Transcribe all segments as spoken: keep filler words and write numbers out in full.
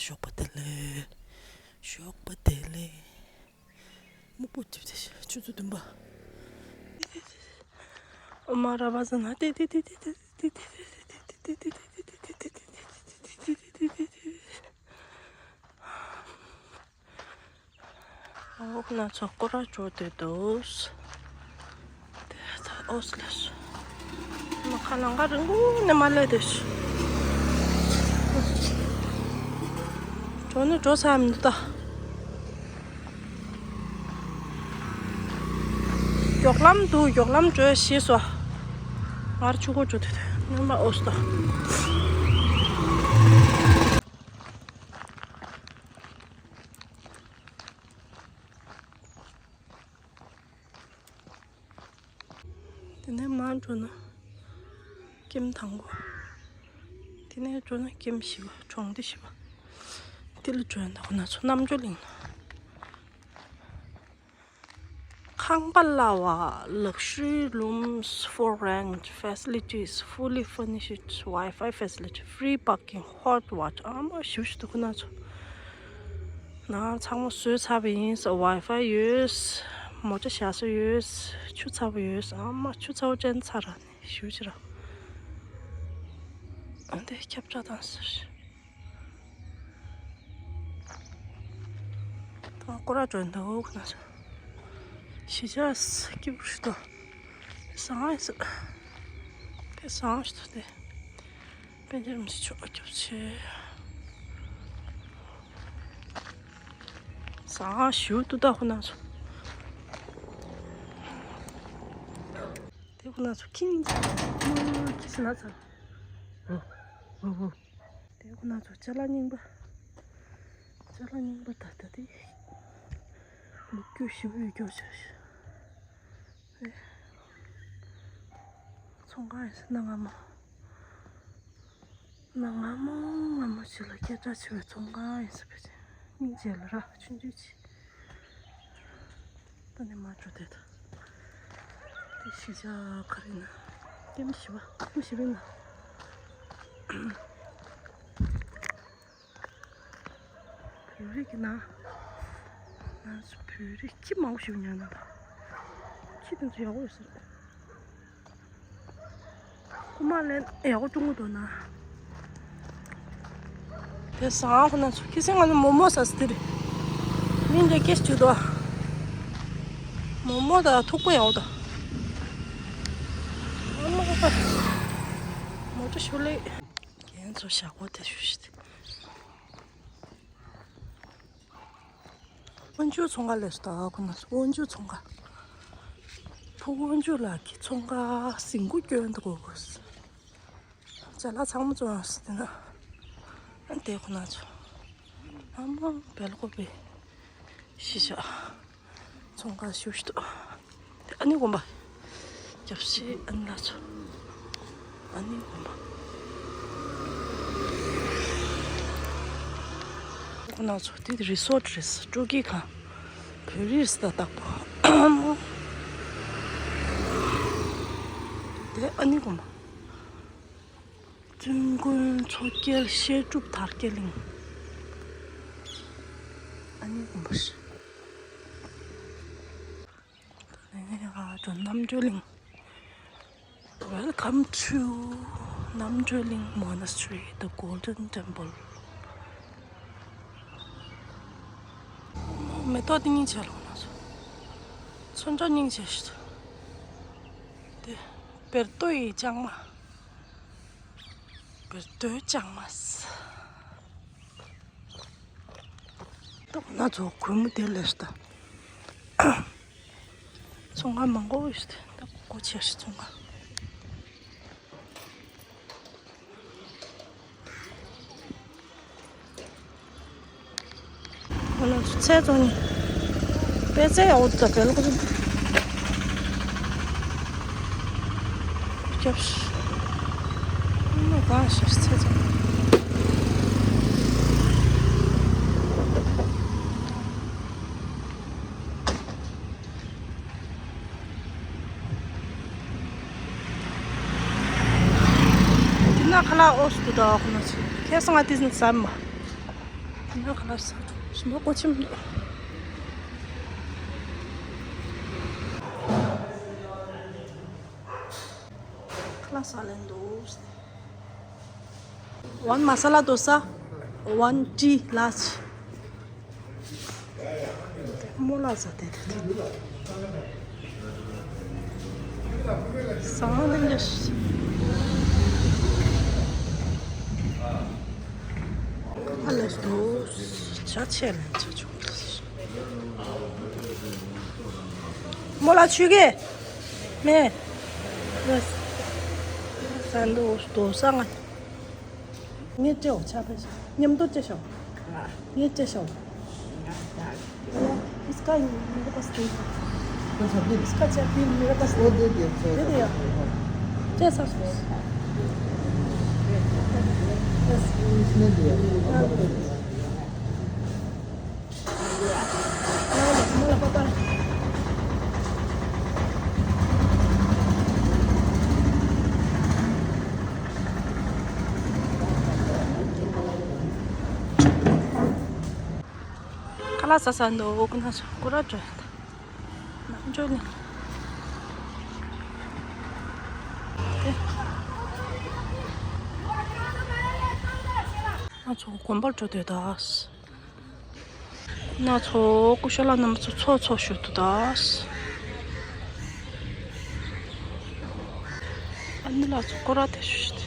ཞོགས་པ་བདེ་ལེགས། ཞོགས་པ་བདེ་ལེགས། སྨུག་པོ་ཅིག་བྱས་ཤག་ཆུ་ཚོད་བདུན་པ། ཨོ་མ་ར་བ་ཟ་ན་ཏེ་ཏེ། ཨོ་ཁོ་ན་ཚོ་སྐོར་ར་འགྲོ་བསྡད་འདུག་དེ་ད་ཨོ་སི་ལེ་སོ། མ་ཁ་ལང་ཀ་རིང་པོ་ནས་མ་སླེབས་དུས། འགྲོ་ནི་འགྲོ་ས་མི་འདུག་ད། མགྱོགས་ལམ་འདུག་མགྱོགས་ལམ་བགྲོད་ཤེས་སོ། ངར་ཆུ་གོ་འགྲོ་དུས་དུས་རྣམ་པ་ཨོ་སི་ད། དེ་ནས་མར་འགྲོ་ན་ཀེམ་དང་པོ། དེ་ནས་འགྲོ་ན་ཀེམ་བཞི་པ། གྲོང་སྡེ་བཞི་པ། དེ་ལ་འགྲོ་ཡ་འདུག་ཁོ་ན་ཚོ་རྣམ་དཔྱོད་གླིང་ན། ཁང་པ་གླ་བ། Luxury rooms for rent, facilities, fully furnished, Wi-Fi facility, free parking, hot water. ཨ་མ་ཞུ་ཞུ་འདུག་ཁོ་ན་ཚོ། ནང་ཚང་མ་བཟོས་ཚར་བ་ཡིན་ཟེར། Wi-Fi ཡོད། མོ་ཊ་བཞག་ས་ཡོད། ཆུ་ཚ་པོ་ཡོད། ཨ་མ་ཆུ་ཚ་པོ་ཅན་ཚ་ར་ནི་ཞུ་ཅི་ར། ཨ་འདི་ཁྱབ་བསྒྲགས་བཏང་ཟེར། ད་སྐོར་ར་འགྲོ་འདུག་ཁོ་ན་ཚོ། གཞིས་ཆགས་སྐྱིད་པོ་ཞིག་འདུག་བཟང་ཡིན་ས། དཔེ་བཟང་ཞིག་འདུག་སྟེ། པཎ་ཆེན་རིན་པོ་ཆེ་མཆོག་སྐྱབས་ཆེ། བཟང་ཞིག་འདུག་ད་ཁོ་ན་ཚོ། དེ་ཁོ་ན་ཚོ་ཁྱི་སྙིང་རྗེ། ཁྱི་ཟེར་ན་ཚ། ཨོ་ཨོ་ཨོ། དེ་ཁོ་ན་ཚོ་ཅ་ལག་རྙིང་པ། ཅ་ལག་རྙིང་པ་ད་ལྟ་དེ་ལོ་རྒྱུས་ཞེ་པོ་ཡོད་རྒྱུ་ཆགས་ཤག་ཨེ། ཚོང་ཁང་ཡིན་ས། གནའ་སྔ་མོ། གནའ་སྔ་མོ་སྔ་མོ་ཞིག་ལ་སྐད་གྲགས་ཆེ་བའི་ཚོང་ཁང་ཡིན་ས། ཕལ་ཆེར་སྙིང་རྗེ་ལ་ར་ཆུང་ཆུང་ཅིག་ད་ནི་མ་འགྲོ་དེ་ད། དེ་གཞིས་ཆགས་ག་རེ་ན། ཀེམ་བཞི་པ། ཀེམ་བཞི་པའི་ནང་། བོད་རིགས་ཀྱི་ནང་། ནང་སུ་བོད་རིགས་ཁྱི་མང་པོ་ཞིག་ཉར་ན་ད། ཁྱི་དེ་ཚོ་ཡག་པོ་ཡོད་ས་རེད། རྐུ་མ་ལེན་ཡག་པོ་བྱུང་གི་འདུག་ན། དེ་བཟང་ཁོ་ན་ཚོ་ཁྱི་སེང་ང་ནི་མོག་མོག་ཟ་ཟི་དེ་རེད། མི་འདྲ་སྐད་ཅིག་འདུག་མོག་མོག་དང་ཐུག་པ་ཡག་པོ་འདུག་ཨ་མ་ཨ་ཕ། མོ་ཊ་ཞུ་ལེ། རྒན་ཚོ་ཞག་པོ་དེ་ཞུ་ཞིག་དབོན་ཇུ་ཚོང་ཁ་ལས་སུ་ད་ཁོ་ན་དབོན་ཇུ་ཚོང་ཁ། ཕུ་དབོན་ཇུ་ལགས་ཀྱི་ཚོང་ཁ་ཟིང་གུ་སྐྱོན་འདུག་གོ། ཅ་ལག་ཚང་མ་བཙོང་ཡག་སི་དེ་ན། ཨ་དེ་ཁོ་ན་ཚོ། ཨ་མ་བལ་ཀོ་པི། གཞིས་ཆགས། ཚོང་ཁ་ཞུ་ཞུ་འདུག་ཨ་ནི་དགོན་པ། རྒྱབ་སེ་ཨ་ནི་ལ་ཚོ། ཨ་ནི་དགོན་པ། ཁོ་ན་ཚོ་དེ་རི་སོར་ཊི་རེད། སྤྲོ་སྐྱིད་ཁང་། བོད་རིགས་ད་བདག་པོ། དེ་ཨ་ནི་དགོན་པ། བཙུན་དགོན་མཚོ་རྒྱལ་བཤད་སྒྲུབ་དར་རྒྱས་གླིང་། ཨ་ནི་དགོན་པ་ཞིག་ད་ནི་ང་ཚོ་རྣམ་གྲོལ་གླིང་། Welcome to Namjolling Monastery, the Golden Temple. མེ་ཏོག་དེ་སྙིང་རྗེ་ལོ་ན་སོ། ཚོན་ཁྲ་སྙིང་རྗེ་ཞིག་འདུག་དེ་བེར་ཏོ་ཡི་ལྕང་མ། བེར་ཏོའི་ལྕང་མ། ཏོག་ན་ཚོ་གུས་མོ་དེ་ལས་ད། ཚོང་ཁང་མང་པོ་ཡོད་དེ་ད་སྒོ་ཕྱེ་ཞིག་ཚོང་ཁང་། ང་ཚོ་ཚལ་བཙོང་ནི། པད་ཚལ་ཡག་པོ་འདུག་ད་བལ་ཀོ་ཚོ། སྐྱབས། ཨ་མ་གང་ཞིག་ཚལ་བཙོང་། འདི་ན་ཁ་ལག་ཨོ་སི་འདུག་ད་ཁོ་ན་ཚོ། ཁ་སང་ང་དེ་ཟ་མ། ང་ཁ་ལག་ཟ་ཞིམ་པོ་ཀོ་ཆིམ་འདུག་ཁ་ལག་ཟ་ལེན་འདུག One masala dosa, one tea large. མོ་ལ་ཟ་དེ་དེ། ཟ་མ་ལེན་ལེ། ཨ་ལས་དོ། ཆ་ཆེ་ལེན་ཆ་ཆུང་། མོ་ལ་ཆུ་གེ་མེ། ཟ་འདུག་དོ་ས་ང་། ངས་སྤྲད་འོ་ཆ་ཕེ་ཤ་མཉམ་དུ་སྤྲད་ཤོག་ངས་སྤྲད་ཤོག इसका मेरे पास नहीं है। अच्छा, फिर इसका चाय भी मेरे पास वो नहीं दे दिया, दे दिया। जैसा इसने दिया। हाँ। ཁ་ལག་ཟ་ས་འདུག་ཁོ་ན་ཚོ་སྐོར་ར་འགྲོ་ཡ་ད། ནམ་འགྲོ་ནི། ང་ཚོ་དགོན་པར་འགྲོ་འདོད་ད། ང་ཚོ་སྐུ་ཞབས་ལགས་རྣམ་པ་ཚོ་ཚོགས་ཚོགས་ཞུ་འདུག་ད། ཨ་ནི་ལགས་ཚོ་སྐོར་ར་དེ་ཞུ་ཞུ་དེ།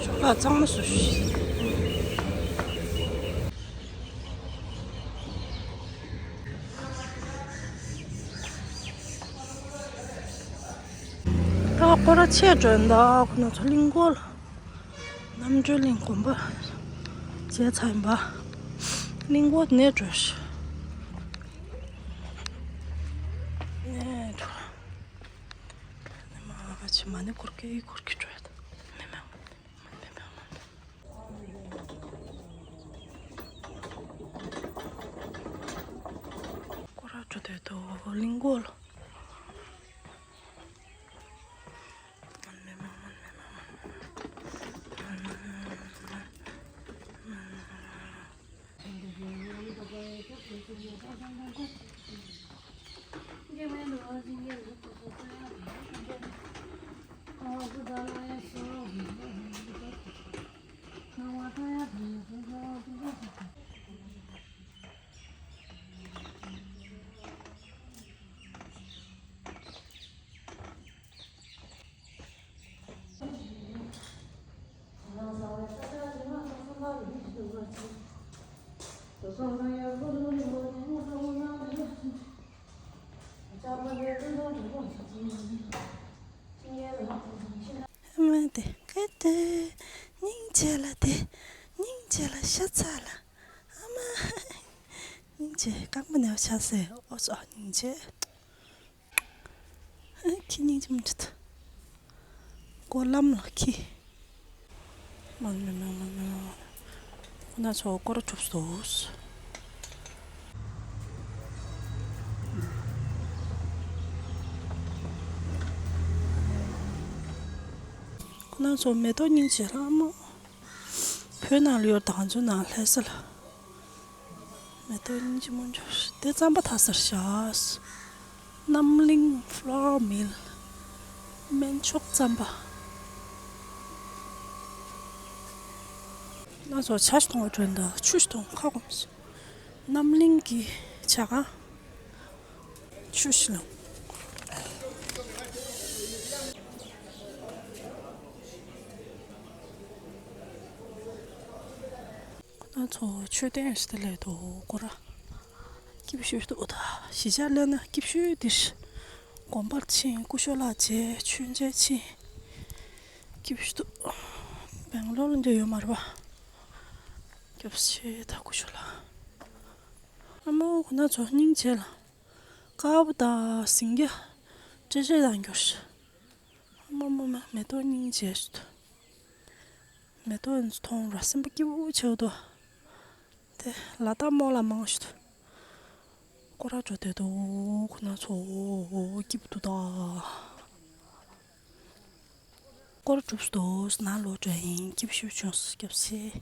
ཞོགས་ལ་གཙང་མ་བཟོ་ཤིག་ད་སྐོར་ར་ཆེ་འགྲོ་ཡིན་ད། ཁོ་ན་ཚོ་གླིང་སྐོར་རྣམ་གྲོལ་གླིང་དགོན་པ་བྱས་ཚར་ཡིན་པ། གླིང་སྐོར་ནས་འགྲོ་ཤག་ནས་འགྲོ། ནས་མ་བ་ཆེ་མ་ནས་སྐོར་གི་སྐོར་གི་འགྲོ་ཡ་ད། མེ་མེ་མེ་མེ་མེ། སྐོར་ར་འགྲོ་དུས་དོ་གླིང་སྐོར་ལ། ཧེ་མ་དེ་སྐད་དེ། སྙིང་རྗེ་ལ་དེ། སྙིང་རྗེ་ལ་ཤ་ཚ་ལ། ཨ་མ། སྙིང་རྗེ་རྐང་པ་ནས་ཆགས་སེ་ཨོ་ཙོ་སྙིང་རྗེ། ཁྱི་སྙིང་རྗེ་མོ་འདྲ་ད། ཀོ་ལམ་ལ་ཁྱི། མང་མེ་མང་མང་མེ་མང་མང་། ཁོ་ན་ཚོ་སྐོར་གྲུབ་སོང་། ཁོ་ན་ཚོ་མེ་ཏོག་སྙིང་རྗེ་ལ་མོ། བོད་ནང་ལ་ཡོད་དང་ཚོ་ནང་ལྷ་ས་ལ། མེ་ཏོག་སྙིང་རྗེ་མོ་འབྱོར་དེ་རྩམ་པ་ཐ་སར་བཞག་རྣམ་གླིང་flour mill སྨན་མཆོག་རྩམ་པ། ང་ཚོ་ཇ་ཞིག་འཐུང་བར་འགྲོ་ཡིན་ད། ཆུ་ཞིག་འཐུང་། ཁ་སྐོམ་སོང་། རྣམ་གླིང་གི་ཇ་ཁང་། ཆུ་ཞིག་ལོངས། ང་ཚོ་མཆོད་རྟེན་ཞིག་ལ་འདུག་སྐོར་ར་སྐྱིད་པོ་ཞིག་འདུག་ད་གཞིས་ཆགས་སླེབས་ན་སྐྱིད་པོ་ཞིག་འདིར་དགོན་པར་ཕྱིན། སྐུ་ཞབས་ལགས་མཇལ། མཆོད་མཇལ་ཕྱིན། སྐྱིད་པོ་ཞིག་འདུག་སྦེང་ལོར་ལ་འདི་ཡོད་མ་རེད་པ། སྐྱབས་ཆེ་ད་སྐུ་ཞབས་ལགས། ཨ་མོ་ཁོ་ན་ཚོ་སྙིང་རྗེ་ལ། དཀར་པོ་དང་ཟིང་སྐྱ་ཅེ་ཅེ་དང་འགྱུར། ཨ་མ་མ་མ་མེ་ཏོག་སྙིང་རྗེ་ཞིག་འདུག་མེ་ཏོག་ཡིན་ཚོ་མཐོང་ར་སེམས་པ་སྐྱིད་པོ་ཆེ་བོ་འདུག་དེ་ལ་དྭགས་རྨོ་ལགས་མང་ཞིག་འདུག་སྐོར་ར་འགྲོ་བསྡད་འདུག་ཁོ་ན་ཚོ་སྐྱིད་པོ་འདུག་ད། སྐོར་ར་གྲུབ་སོང་། ནང་ལོག་འགྲོ་ཡིན། སྐྱིད་པོ་ཞིག་བྱུང་སོང་། སྐྱབས་ཆེ།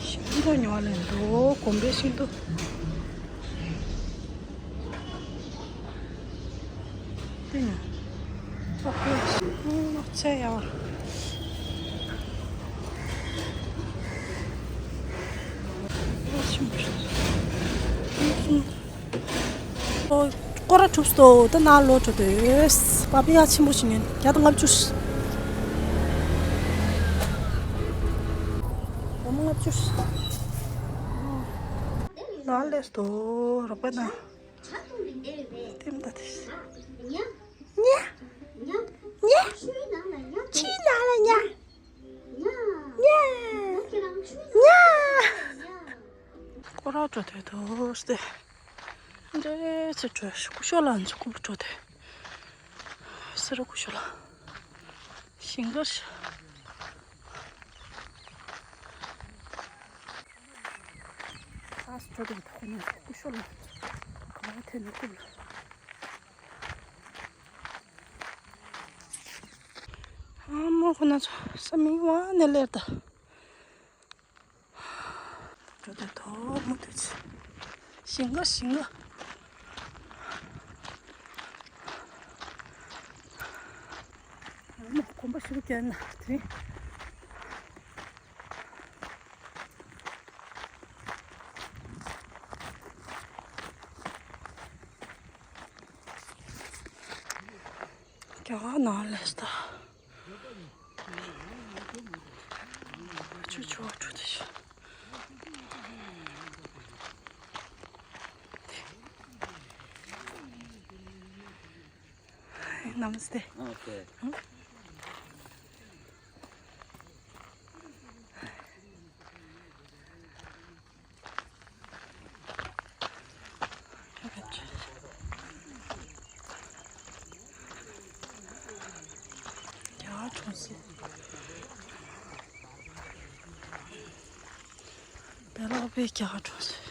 ཤིང་ཏོག་ཉོ་བ་ལེན་འགྲོ། གོམ་པའི་ཤིང་ཏོག་དེ་ཉོ། ཨོ་ཁེ། ཨོ་ཚེ་ཡ། ཨོ་ཆུང་ཆུང་། ཨོ། སྐོར་ར་གྲུབ་སོང་། ད་ནང་ལོག་འགྲོ་དུས་པ་པི་ཡ་ཆེན་པོ་ཞིག་ཉོས། བརྒྱ་དང་ལྔ་བཅུ། སྒོར་མོ་ལྔ་བཅུ། ནང་སླེབས་སོང་། རོགས་པ་དང་། ལྟེམ་ད་དེ། ཉ། ཉ། ཉ། ཆུའི་ནང་ལ་ཉ། ཆུའི་ནང་ལ་ཉ། ཉ། ཉ། ཉ། སྐོར་ར་འགྲོ་དུས་དོ་སྟེ། འདྲེ་ཚེ་འགྲོ་སྐུ་ཞབས་ལགས་ཚོ་སྐུ་འགྲོ་དུས། སེ་ར་སྐུ་ཞབས་ལགས། ཞིང་ཁར་ཤ། ཨ་སི་འགྲོ་དུས་ད་ཁོ་ན་སྐུ་ཞབས་ལགས་ཚོ་ག་བ་ཐེ་ནས་སྐུ་ལ། ཨ་མ་ཁོ་ན་ཚོ་ས་མིང་བ་ནས་ལེར་ད། འགྲོ་དུས་དོ་མུ་མཐུད་ཅིག་ཞིང་ཁ་ཞིང་ཁ། ཨ་མ་གོམ་པ་ཞིག་བརྒྱབ་ན་དེ་རིང་། རྒྱ་གར་ནང་ལས་ད། ཆུ་ཆུ་བ་འགྲོ་དེ་ཤི། Namaste. Okay. རྒྱ་གར་གྲོང་གསེབ། བེ་ལག་པའི་རྒྱ་གར་གྲོང་གསེབ།